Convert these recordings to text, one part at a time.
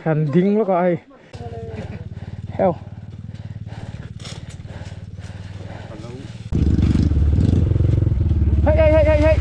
Kan ding lawk a hei. Heo. Hey hey hey hey hey.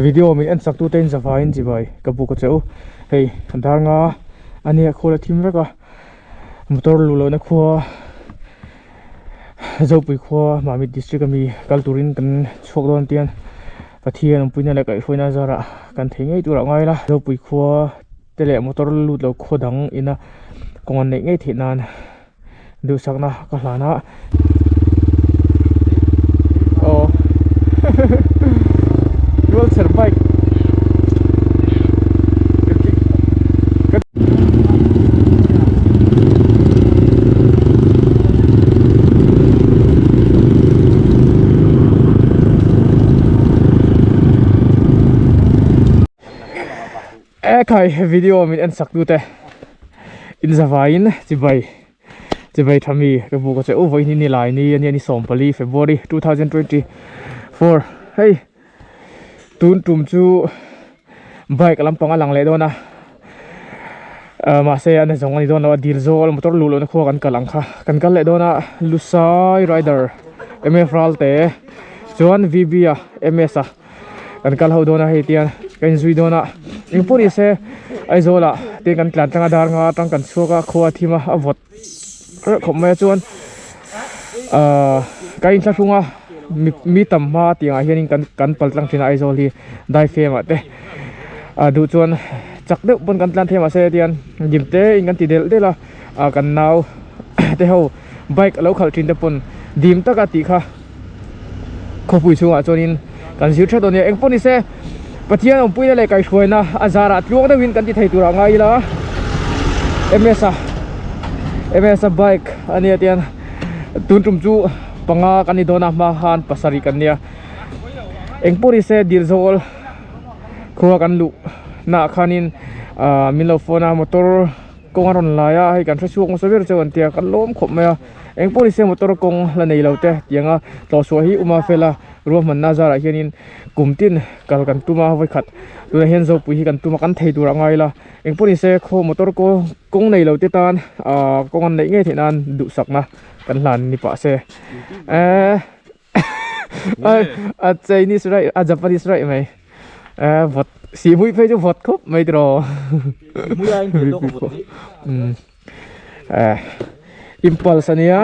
Video min en sak tute in zavaiin chibai ka buk a che u hei dar nga a nia khawl a thim vek a motor luh lohna khua Zopui khua Mamit district ami kal turin kan chhuak dawn tian Pathian awmpuina leh kaihhruaina zarah kan thei ngei turah ngai ila Zopui khua te leh motor lut lo khaw dang ina kawng an neih ngei theih nan duhsakna ka hlan a aw wheelchair bike E khai video min en sak tute in zavaiin chibai chibai tha mi ka buk a che u vawiin hi ni lai ni ania ni 14 February 2024 hei tun tum chu bike lampang a lang leh dawn a mahse a na zawng a ni dawn lo a dil zawl motor luh lohna khua kan kal ang kha kan kal leh dawn a Lusai rider M_F Ralte chuan V_B a M_S a. kan kal ho dawn a hei tian ka inzui dawn a engpawh ni se Aizawl ah te kan tlan tlang a dar nga atang kan chhuak a khua a thim a a vawt reuh khawp mai a chuan ahh ka inthlahrung a mi mi tam hma tiang ah hianin kan kan pal tlang thin a Aizawl hi daifem ah te ah duh chuan chak deuh pawn kan tlan thei mahse tian dim te in kan ti delh delh a ah kan nau te ho bike a lo khalh thin te pawn dim taka tih kha. Khawpui chhungah chuanin kan zir tha dawn nia engpawh nise Pathian awmpuina leh kaihhruaina a zarah tluang deuhin kan ti thei turah ngai ila MS a MS a bike a nia tian tun tum chu panga kan ni dawn a hma khan pasarih kan nia engpawh nise dil zawl khua kan luh naah khanin ah min lo phone a motor kawng a rawn lai a hei kan hre chhuak hmasa ber chauh an tia kan lawm khawp mai a engpawh ni se motor kawng la nei lo te tianga tlawhchhuah hi uma fela ruahmanna zarah hianin kum tin kal kan tum a vawikhat tunah hian zopui hi kan tum a kan thei tur a ngai la engpawh ni se khaw motor kawng kawng nei lo te tan ahh kawng an neih ngei theih nan duhsakna kan hlan ni pah se ehh a Chinese raih a Japanese raih mai ehh vawt sihhmui phei chu vawt khawp mai tiraw eh impulse ania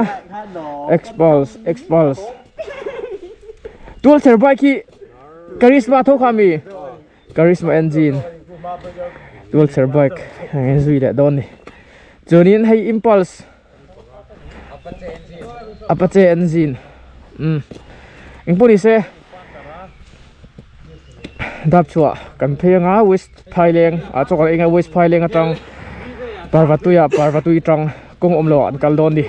expulse expulse tualchher bike hi karizma tho kha mi karizma engine tualchher bike eng zui leh dawn ni chuanin hei impulse apache engine um engpawh ni se dap chhuah kan phei anga west phaileng ah chaw kan ei anga west phaileng atang parvatui ah parvatui tang kawng awm loh ah an kal dawn a ni.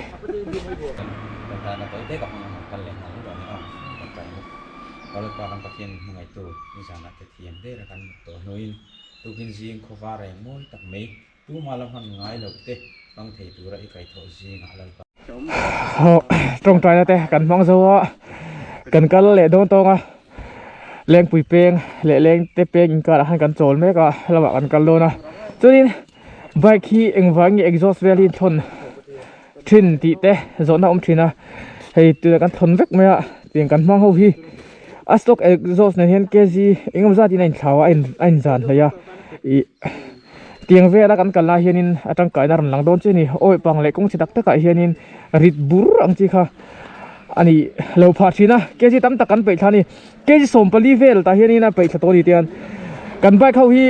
Hawh tawngtaina te kan hmang zo a kan kal leh dawn tawng a lengpui peng leh leng te peng inkar ah khan kan chawl mek a lamah kan kal dawn a chuanin bike hi engvang nge exhaust vel hi a thawn thin tih te zawhna a awm thin a hei tunah kan thawn vek mai a tiang kan hmang ho hi a stock exhaust nen hian kg engemaw zat in a inthlau a a inzan hleih a ih. Tiang vela kan kal lai hianin a tangkaina a rawn lang dawn che a ni. Awi pang leh kawng chhe tak takah hianin rit bur ang chi kha a ni lo phah thin a. Kg tam tak kan peih thla a ni. Kg 14 vel tah hianin a peih thla tawh a ni tiang. Kan bike ho hi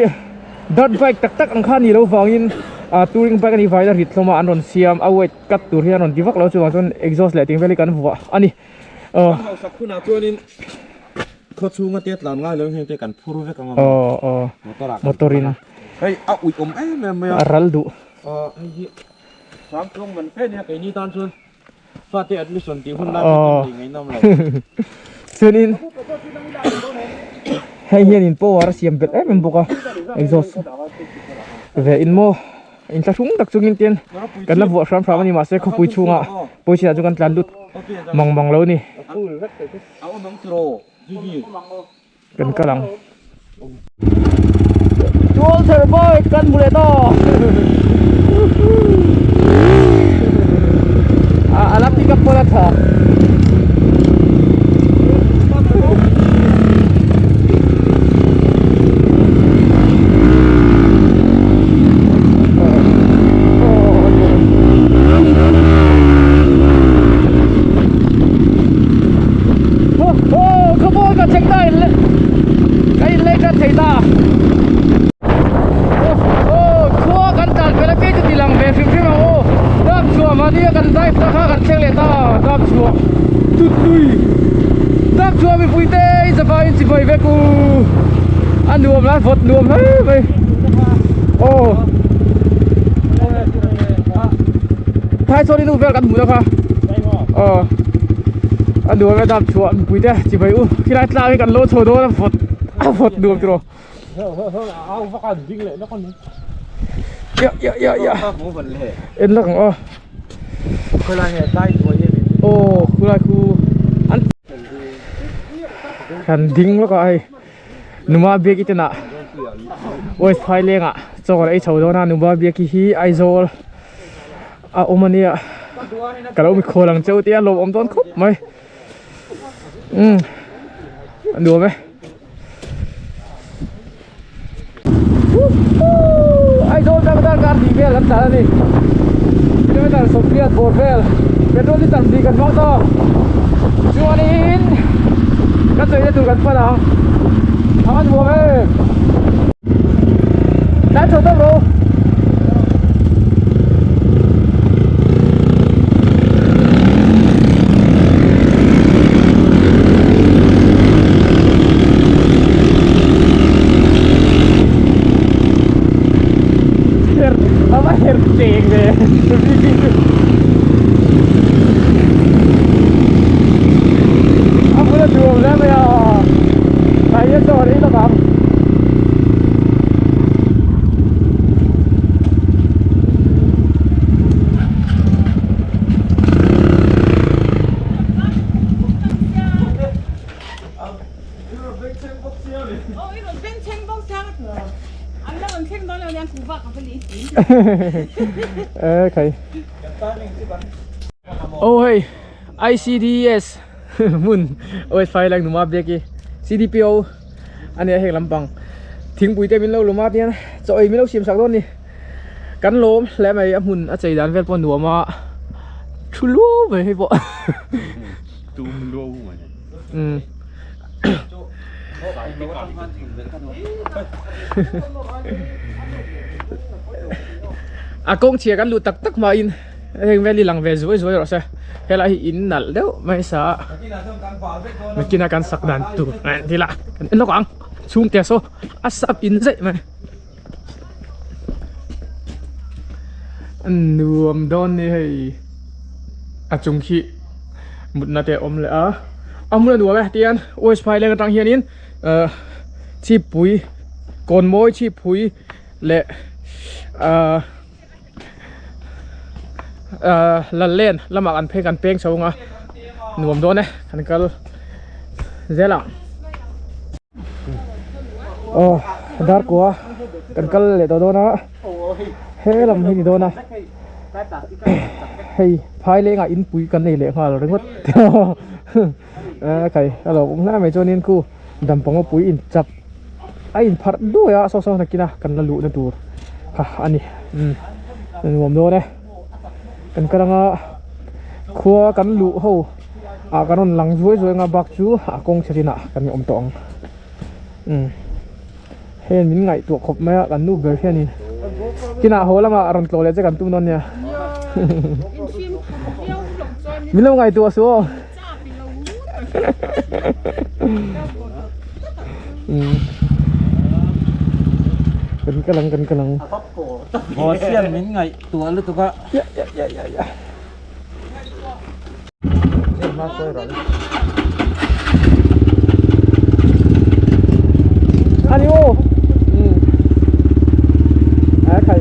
dirt bike tak tak ang kha a nih loh vangin ah touring bike a nih vangin a rit hlawm a an rawn siam a weight cut tur hian an rawn ti vak lo chuvang chuan exhaust leh ting vel hi kan vuah a ni aw. Kan hausak hunah chuanin khaw chhunga te tlan ngai lo heng te kan phur vek ang a aw aw motor ah motor in hei a uih awm em em mai a a ral duh aw hei hi sang chuang man fe nia keini tan chuan fate admission tih hun lai pawh kan nei ngaihnawm lo chuanin hei hianin power a siam belh em em bawk a exhaust ve in maw inthlahrung tak chungin tian kan la vuah hram hram a ni mahse khawpui chhungah pawisa chu kan tlan lut mang mang lo a ni. Kan kal ang. Tual ther bike kan hmu leh ta. A a la pick up pawn a tha. Khawbawi ka thleng ta in ka in lei tan thei ta khua kan tlan fel apiang chu ti lang ve hrim hrim ang aw dam chhuah mahni a kan drive ta kha kan thleng leh ta dam chhuah tut lui dam chhuah mipui te in sava in chibai vek u a nuam la vawt nuam hle mai aw Thaisawn in u vel kan hmuh na kha aw a nuam e dam chhuah mipui te chibai u khilai tlang hi kan lo chho dawn a vawt a vawt nuam tiraw ya ya ya ya en lak ang aw aw khulai khu an kan ding lawk a hei Numa Biaki te nah West Phaileng ah chaw kan ei chho dawn a Numa Biaki hi Aizawl a awm a nia ka lo mikhual ang cheu tia lawm awm dawn khawp mai umm a nuam e Aizawl tang tan kar hnih vel kan tlan a ni kilometer sawmriat bawr vel petrol litre hnih kan hmang ta chuanin kan chawihna tur kan pan ang a va nuam em tlan chho tawp ro. Her a va her cheng ve a bula duam hle mai a tah hian chaw an ei lawk ang. Ê khai ô hei ICDS hmun oi phai lang numa biak i CDPO ania heng lampang thingpui te min lo lum a tihian chaw ei min lo siam sak dawn a ni kan lawm hle mai a hmun a chei dan vel pawh a nuam a thu luau mai hei pawh umm a kawng chhia kan luh tak tak hmain heng vel hi lang ve zuai zuai rawh se helai hi in nalh deuh mai sa a nakin a kan sak dan tur thil ah kan en lawk ang chhungte saw a sap in zaih mai a nuam dawn ni hei a chung khi mutna te a awm leh a a hmun a nuam e tihian west phai leng atang hianin ahh chhippui kawnmawi chhippui leh ahh ahh lallen lamah kan phei kan peng chho ang a nuam dawn e kan kal zel ang aw dar kua kan kal leh tawh dawn a he lam hi ni dawn a hei phai lengah inpui kan nei leh nghal ringawt a kai a lo awm hlai mai chuanin khu dampanga pui in chap a in pharh duai a saw saw nakin a kan la luh na tur kha a ni umm a nuam dawn e kan kal anga khua kan luh ho ah kan rawn lang zuai zuai anga bak chu a kawng chhe chinah kan awm tawh ang umm heng min ngaihtuah khawp mai a kan nu ber hianin. Kinah haw lamah rawn tlawh leh che kan tum dawn nia. Min lo ngaihtuah suh aw. Kan kal ang kan kal ang. Boss hian min ngaihtuah lutuk a. Ya ya ya ya ya. Ani aw. A khai.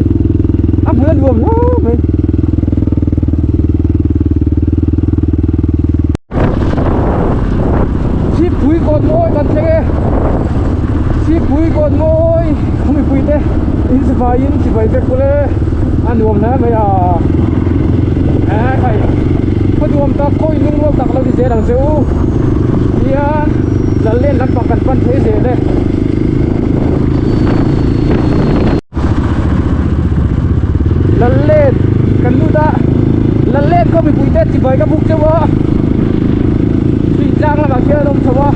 A hmun a nuam hle mai. Chhipui kawt mawi kan thleng e. Chhipui kawt mawi mipui te in sivaiin chibai vek bawlh e. A nuam hle mai a. A khai khaw nuam tak khaw inlung rual tak lo ni zel ang che u. Tihian lal len lampang kan pan thei zel e. Lallen kan lut a Lallen khaw mipui te chibai ka buk chauh a tui tlang lamah khian an awm chho a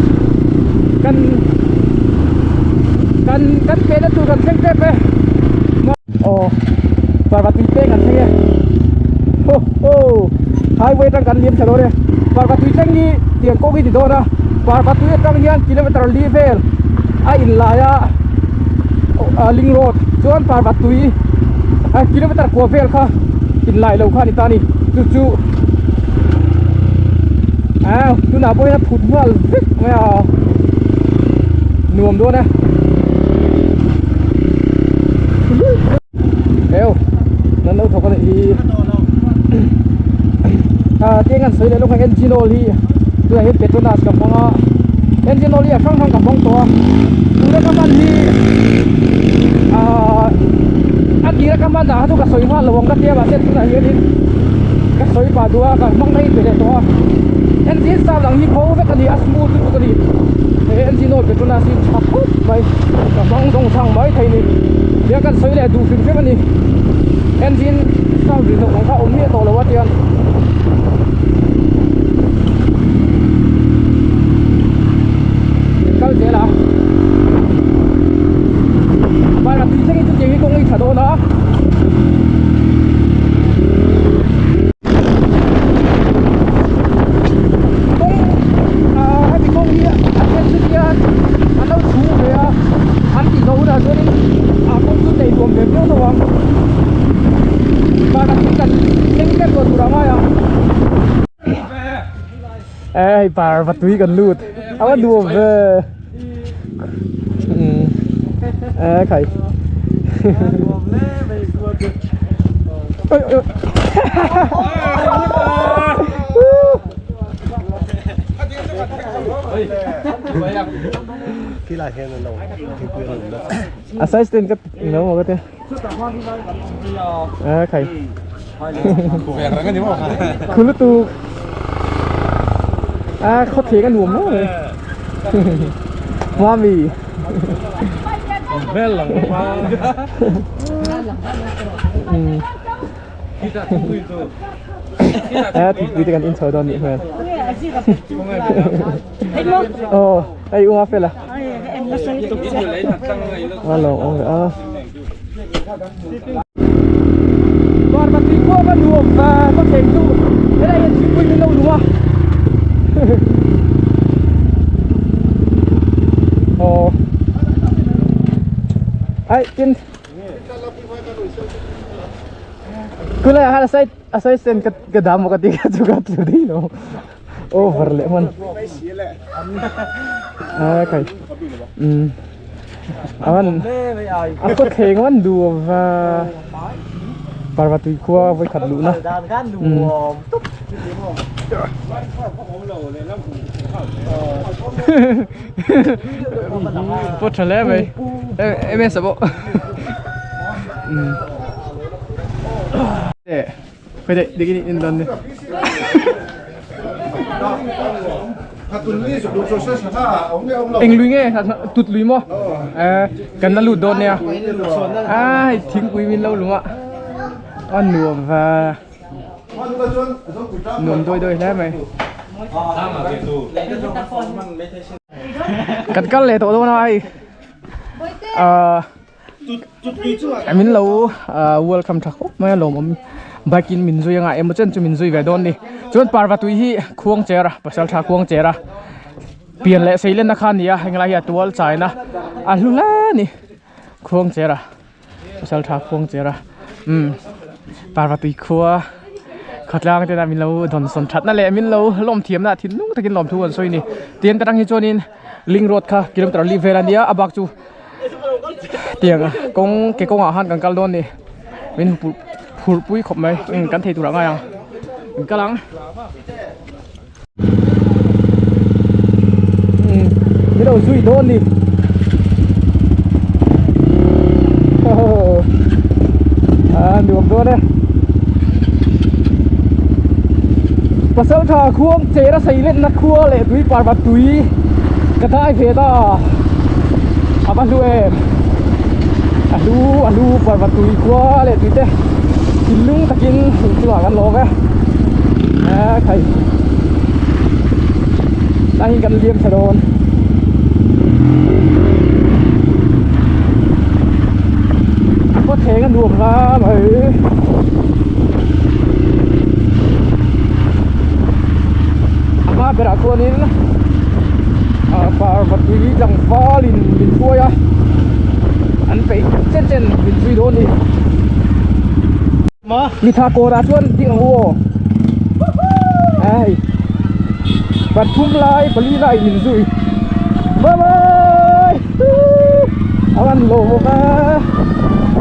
kan kan kan pehna tur kan thleng tep e aw parva tui peng kan thleng e ho ho highway atang kan liam thla dawn e parva tui thleng hi tiang kawng hi ni dawn a parva tui atang hian kilometer li vel a inlai a. Ling road chuan parva tui kilometer kua vel kha inlai lo kha a ni ta a ni chu chu ah tunah pawh hian a phut nghal vek mai a nuam dawn e eo nan lo thawk a nih hi ah tiang an sawi leh lawk a engine oil hi tunah hian petronas ka hmang a engine oil hi a hrang hrang ka hmang tawh a tuna ka hman hi ah a tira ka hman ah kha chu ka sawi nghal lo ang ka tia mahse tunah hianin ka sawi pah duh a ka hmang na in pe leh tawh a engine sound ang hi bo vek a ni a smooth lutuk a ni he engine oil petronas hi tha khawp mai ka hmang zawng chhang mai thei ni tia kan sawi leh duh hrim hrim a ni engine sound ri hlauh ang kha awm miah tawh lo a tian kal zel a bike a tui thlengin chutiang hi kawng hi tha dawn a. Kawng ah hemi kawng hi a then chu hian an lo chhung ve a an tih zawh hunah chuanin ah kawng chu nei nuam ve viau tho ang bak a thil kan thleng tep tawh tur a ngai ang e hei parva tui kan lut a va nuam ve umm e khai oi oi A size ten ka no mo ka te a khai khulu tu a khaw theng a nuam mo mai mami Vel lang pa. A thingpui te kan in chho dawn nih hmel. Aw hei unga fel a. A lo awm ve a. Parvati khua va nuam va ka thleng chu helai hian thingpui min lo lung a. Aw ai tin Kulai ah khan a side a side stand ka ka dah maw ka ti kha chu ka tlu daih lo over leh hman a khai um avan a khaw thleng avan duh va parvatui khua vawikhat luh na um pawt tha hle mai ms a pawh Pwede, di kini indon ni. Eng lui nge tut lui maw kan la lut dawn nia ai thingpui min lo lung a a nuam va nuam dawi dawi hle mai kan kal leh tawh dawn a hei. Min lo welcome tha khawp mai a lawmawm bike in min zui anga emaw chen chu min zui ve dawn ni chuan parva tui hi khuang cher a pasal tha khuang cher a pian leh sei lenna kha a ni a henglai hi a tual chaina a hlu hle a ni khuang cher a pasal tha khuang cher a umm parva tui khua khawtlang te min lo dawn sawn thatna leh min lo lawm thiamna ah thinlung takin lawmthu an sawi a ni tin ta tang hi chuanin link road kha kilometer li vel a nia a bak chu. Tiang kawng ke kawngah khan kan kal dawn a ni min phurh pui khawp mai kan thei tur ah ngai ang kan kal ang min lo zui dawn a ni a nuam dawn e pasal tha khuang chera sei lenna khua leh tui parva tui ka dai ve ta. A va hlu em a hlu a hlu parva tui khua leh tui te thinlung takin inchungah kan lawm e a khai tlai hi kan liam thla dawn khaw thleng a nuam hla mai. A hma berah chuanin ah parva tui tlangval in min hruai a an peih chen chen min zui dawn a ni mitha kawrah chuan ding ang u aw hei pathum lai pali lai min zui bye bye a van lawm bawk a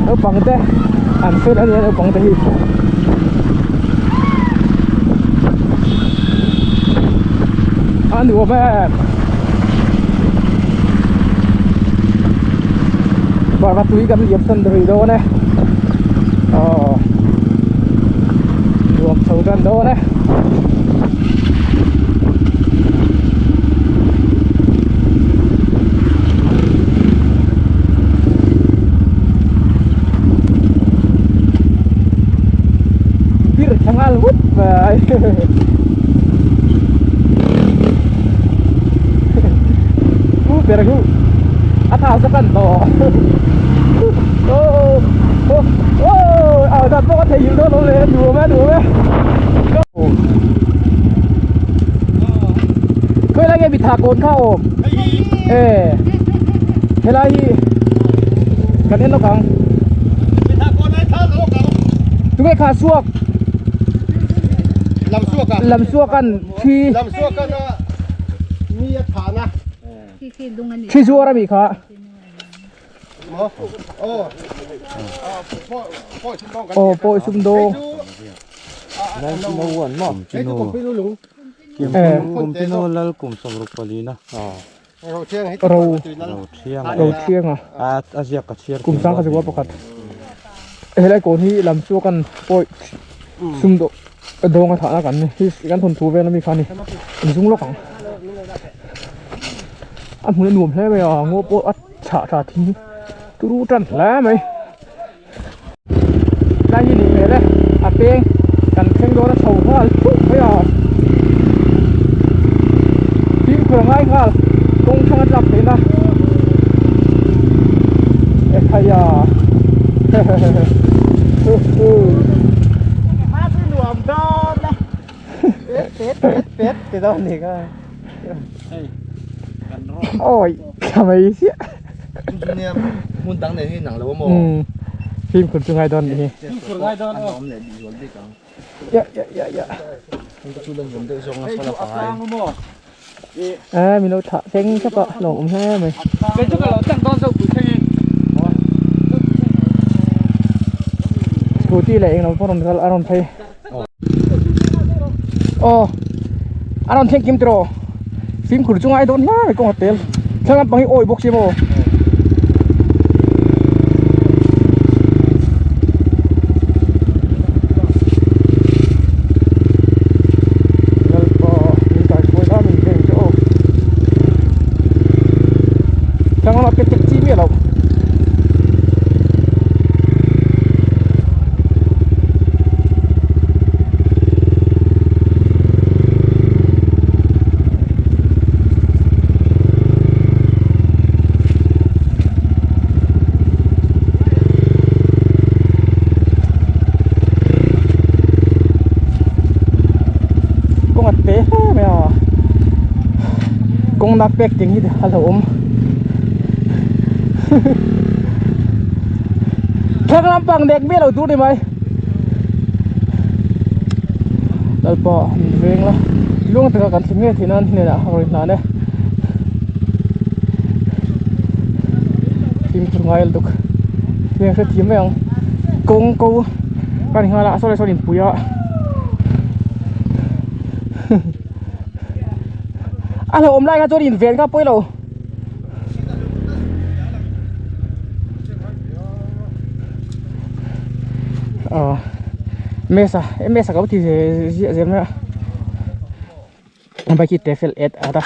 naupang te an fel a nia naupang te hi. A nuam em Parva tui kan liam san rih dawn e aw nuam chho tan dawn e Bir thangal vut mai u ber hu a tha zawk an tawh oh oh oh a dat pawh a theihnghilh dawn lo le nuam e nuam e khawi lai nge mitha kawn kha awm e helai hi kan en lawk ang tunge kha suak lam suak an thi thi zuar ami kha aw pawi sum dawng ro ro thianga kum sang kha chu pakhat helai kawn hi lam chu kan pawi sum dawh dawnga thahna kan ni hi kan thawnthu vel ami kha a ni inzung lawk ang a hmun a nuam hle mai a ngaw pawh a chhah tha thing turu tan hle mai Tlai hi ni hmel e a peng kan thleng dawn a chho nghal thup mai a fimkhur a ngai nghal kawng thlang a tlak theih na ekhaya hehehe hu hu Ôi, ka mai chiah. Hmun dang nen hi nang lo a maw? Fimkhur chu ngai dawn nih hi. Fimkhur ngai dawn aw. An awm leh zual bik ang. Ya ya ya ya. Heng te chu lan zawm deuh zawk a sawn a pangai. A min lo thlah thleng thlap a lo awm hle mai. Kei chu ka lo tang dawn zawk pui thleng in. Scooty leh englo pawh rawn kal a rawn phei. Aw a rawn thleng kim tiraw fimkhur chu ngai dawn hle mai kawng a tel thlang lampang hi awi bawk si maw. Lalpa min kaihruai la min veng che aw thlang lamah pek pek chi miah loh. Kawng nak pek ting hi a lo awm. Thlang lampang nek miah lo tur ni mai. Lalpa min veng la. Luang taka kan thlen ngei theih nan hnenah a rawn hnan e. Fimkhur ngai lutuk. Heng hrethiam mai ang. Kawng ko kan nghal a saw leh sawn inpui a. A hlauhawm lai kha chuan inven kha pawi lo. Aw mesa mesa ka lo ti ziah zel mai a bike hi tefel et at a.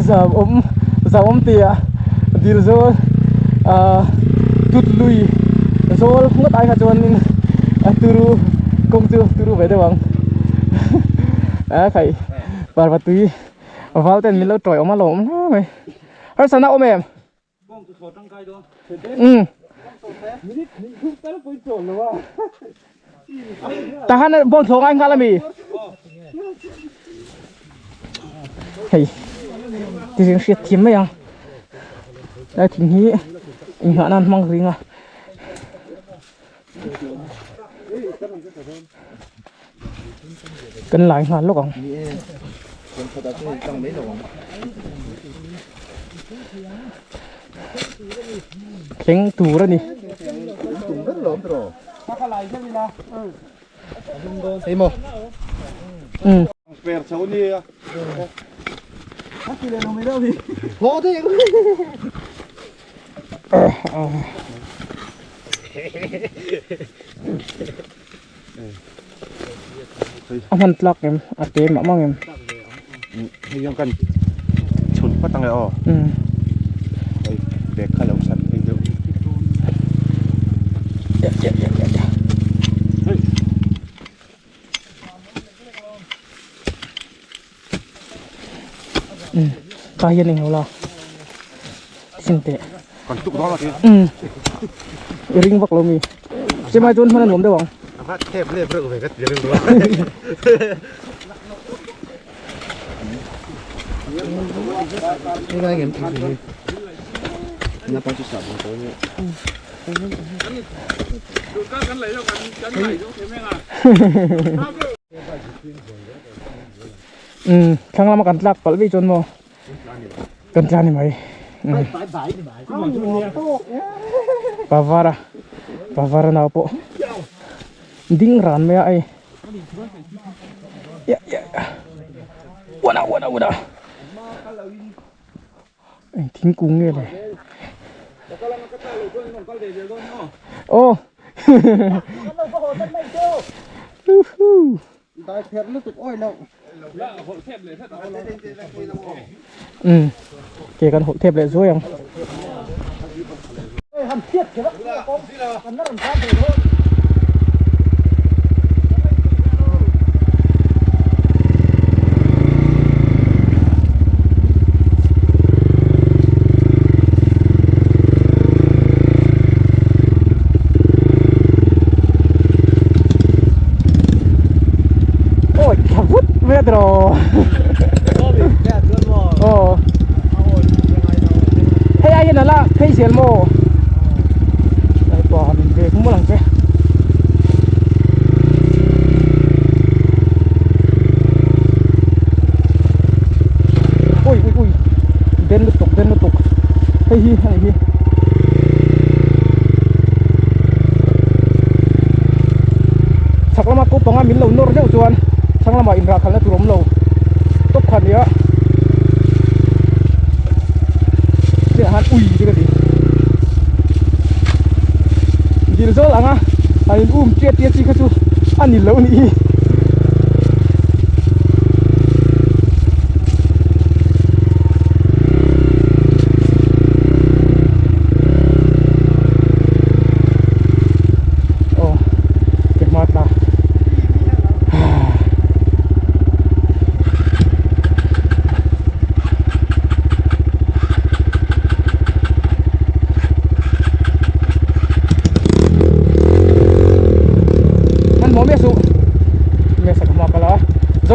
Zam awm zam awm tih ah dil zawl ah tut lui zawl ngawt ai kha chuanin a turu kawng chu turu ve deuh ang a khaih parva tui val ten min lo tawi awm a lo awm hle mai harsatna awm em. Um tahan bawng thlawh ngai nghal ami hei ti hriat thiam mai ang lai thing hi inghah nan hmang ring a. Kan lai nghal lawk ang. Thleng tur a ni. Um. A hman tlak em a te mah mah em hei hian kan chhun phawt ang e aw hei bag kha lo sat phei deuh Tah hian englo la sin teh kan tuk dawn a ti i ring vak lo mi chemai chuan hman a nuam deuh ang a thep lep reuh ve ka ti ring lo Umm thlang lama kan tlak palh vei chuan maw kan tla ni mai pavara pavara nau pawh ding ran mai a ei ya ya wana wana wana eng thingkung nge le aw Um ke kan hawlh thep leh zuai ang. Ôi thà vút về rồi Ồ Hey ai hiện là thấy zel maw Đây bỏ mình về cũng muốn làm chứ Ui ui ui Den lutuk den lutuk Hei hi hei hi Chhak lama ko panga min lo nawr deuh chuan chhang lamah inrah khalhna tur awm lo tawp kha nia chiah han ui te ka ti dil zawl anga han in um chiat tia chi kha chu a ni lo ni hi.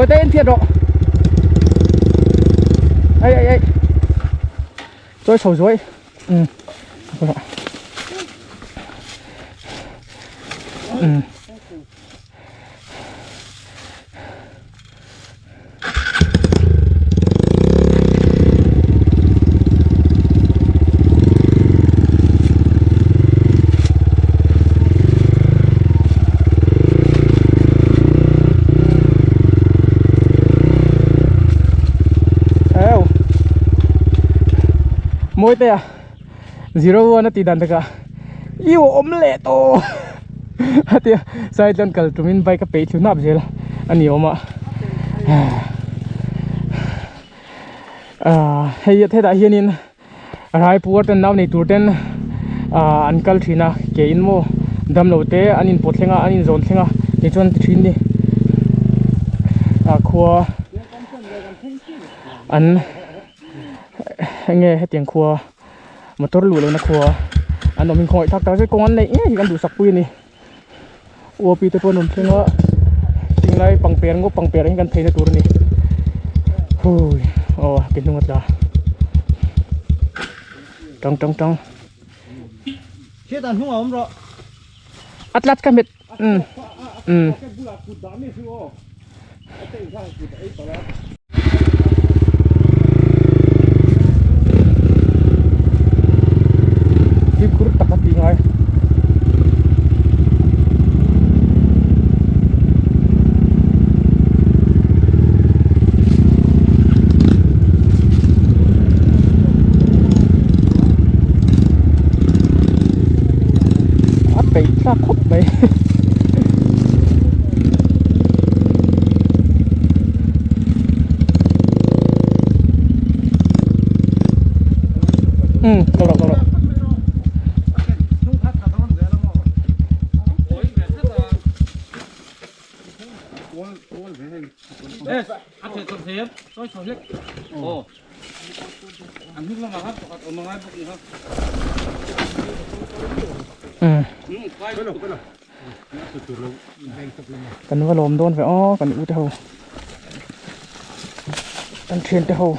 Zawi te in phiat rawh. Ei ei ei. Chawi chho zuai. Um. Um. Mawi te a 01 a tih dan takah i awm leh tawh a tia side lam kal tumin bike a peih thlu hnap zel a ni awm a ah hei hetah hianin Raipuar ten nau nei tur ten ah an kal thin a ke in maw damlo te an in pawt thleng a an in zawn thleng a tichuan an ti thin a ni ah khua an enge hetiang khua motor luh lohna khua an awm in khawngaih tak tak zet kawng an neih ngei hi kan duhsak pui a ni. Uapi te pawh an awm thleng a tinglai pangper ngawt pangper ah hian kan pheina tur a ni hui aw ke hnung a tla tang tang tang Hriat an hnung a awm rawh a tlat ka hmet um um Fimkhur tak a tih ngai. A peih thlak khawp mai. Ừ, câu rồi, câu rồi. Ừ. Kan va lawm dawn ve aw kan u te ho kan thian te ho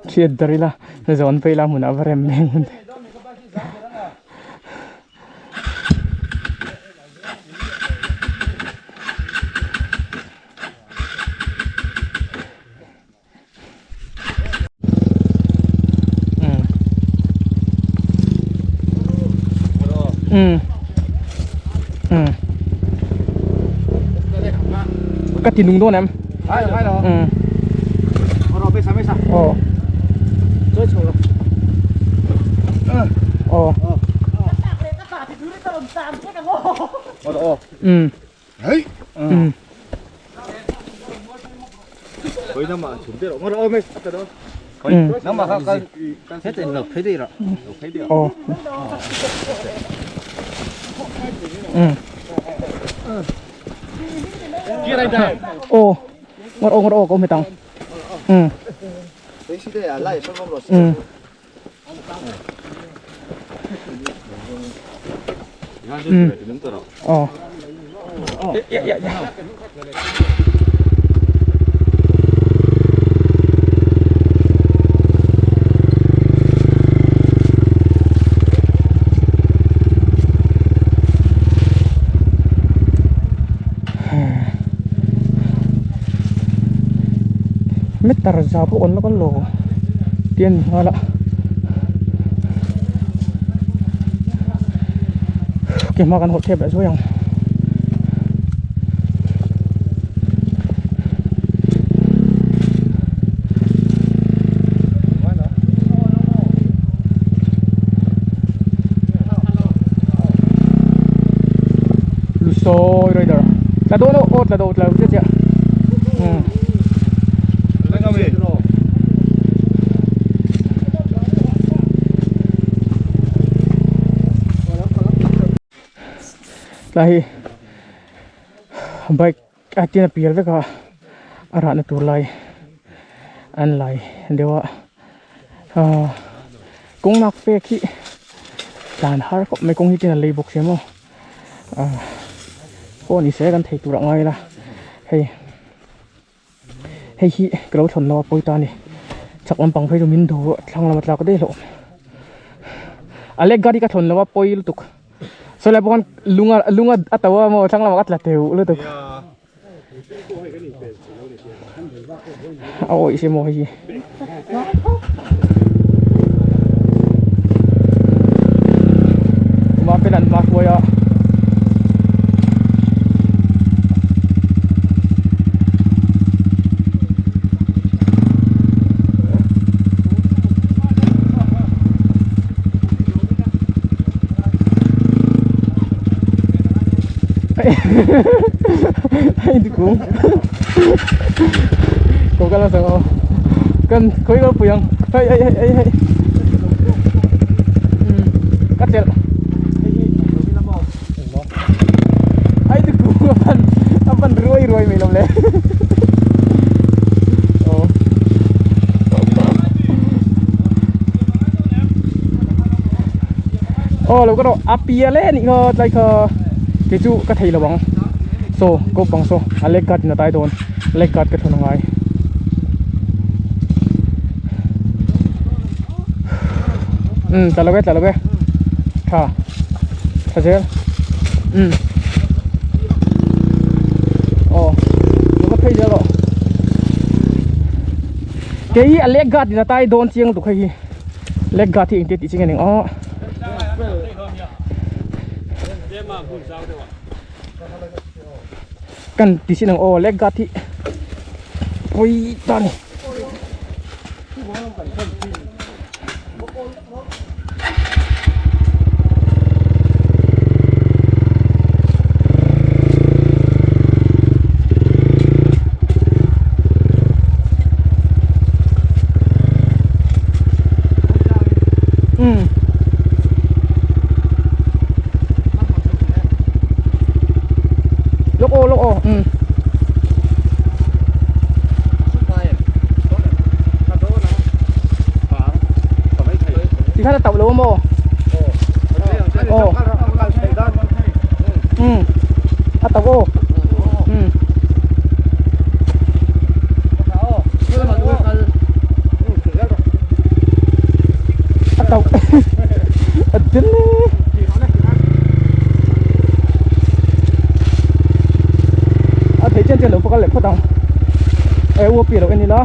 thiat dar ila zawn phei ila hmunah va rem mai ang. Ka ti nung dawn em? Ừ. Ồ. Ồ. Ừ. Ừ. Ừ. Ồ. Ừ. Ồ. Ngọt ô ngọt ô có mày tòng. Ừ. Ừ. Ừ. Ồ. Dạ dạ dạ. Meter za pawh awn lawk a lo tih a ni nghal a ke hma kan hawlh thep leh zuai ang. Lusawi rider tla dawn aw aw tla dawn tla chiah chiah umm tlai hi bike a tin a pial vek a a rahna tur lai an lai deuh a ahh kawng lak pek hi Tlan har khawp mai kawng hi chen a lei bawk sia maw ah pawh ni se kan thei tur ah ngai ila hei hei hi ka lo thlawn lo a pawi ta a ni chak lampang phei chu min do thlang lama tlak daih hlawh a lek gari ka thlawn lo a pawi lutuk saw lai pawh khan lunga lunga a to a maw thlang lamah ka tla teuh lutuk. A awih si maw hei hi. Kuma pen an hma hruai a. Hei ti kung ko kala sang o kan khoi lo pui ang hei hei hei hei ka chelh ai ti kung a pan a pan ruai ruai mai lo le aw lo ka rawh a pia le anih kha tlai kha kei chu ka thei lo ang saw ko pang saw a leg guard in a tai dawn leg guard ka thawn angai um tla lo e tla lo e tha tha zel um aw lo va phei zel rawh kei hi a leg guard in a tai dawn chiang lutuk hei hi. Leg guard hi engtia tih chi nge ning aw. Kan ti sin ang aw leg guard hi pawi ta ni. Um lok aw lok aw um tikhan a tauh lo a maw aw um a tauh aw um a tauh a dil a thei chen chen lo pakal leh phawt ang e u api lo en ila.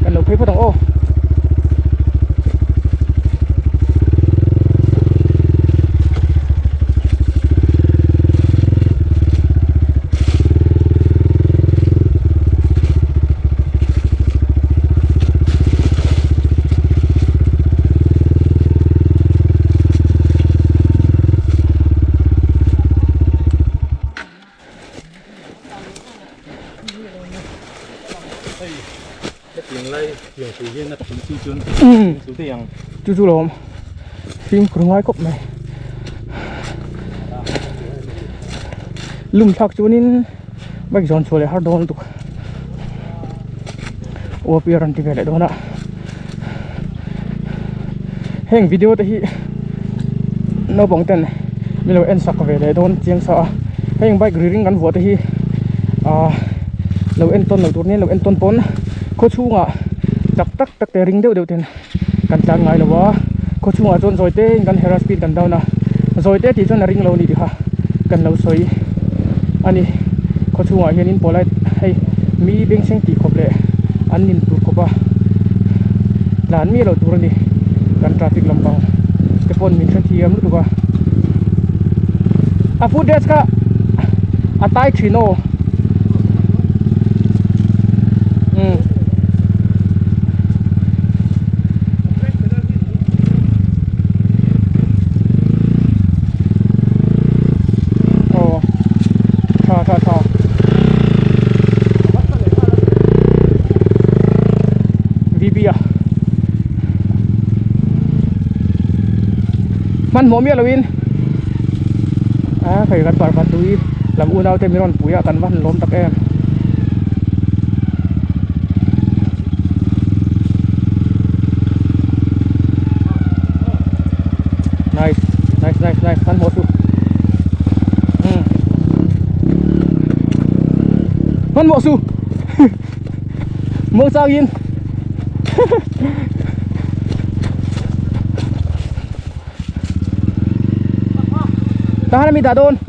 Kan lo phei phawt ang aw. Chu chu lawm fimkhur ngai khawp mai lum thlak chuanin bike zawn chhuah leh har dawn lutuk uap i a rawn ti ve leh dawn a heng video te hi naupang ten min lo en sak ve leh dawn chiang sa a heng bike ri ring kan vuah te hi ah lo en tawn lo tur nen lo en tawn pawn khaw chhungah chak tak tak te ring deuh deuh ten kan tlan ngai lo a khaw chhungah chuan zawi te in kan hera speed kan down a zawi te tih chuan a ring lo a ni tih kha kan lo sawi a ni khaw chhungah hianin polite hei mi bengchheng tih khawp leh an nin tur khawp a tlan miah loh tur a ni kan traffic lampang te pawn min hrethiam lutuk a a foot rest kha a tai thin aw. Aw tha tha tha VB a hmanhmawh miah loin. A hei kan parvatui lam unau te min rawn pui a kan va han lawm tak em. Nice nice nice nice kan hmuh su um kan hmuh su muang chang in Tahan mi dah dawn.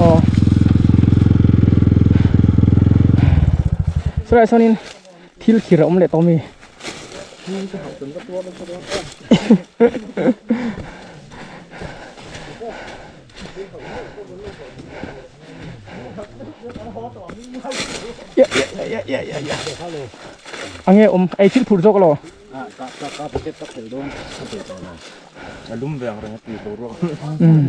Aw. Saw sawnin thil khir a awm leh tawh mi. Ya ya ya ya ya ya. Ange awm ei thil phur zawk elaw. A lum ve ang reng a tui boruak. Um.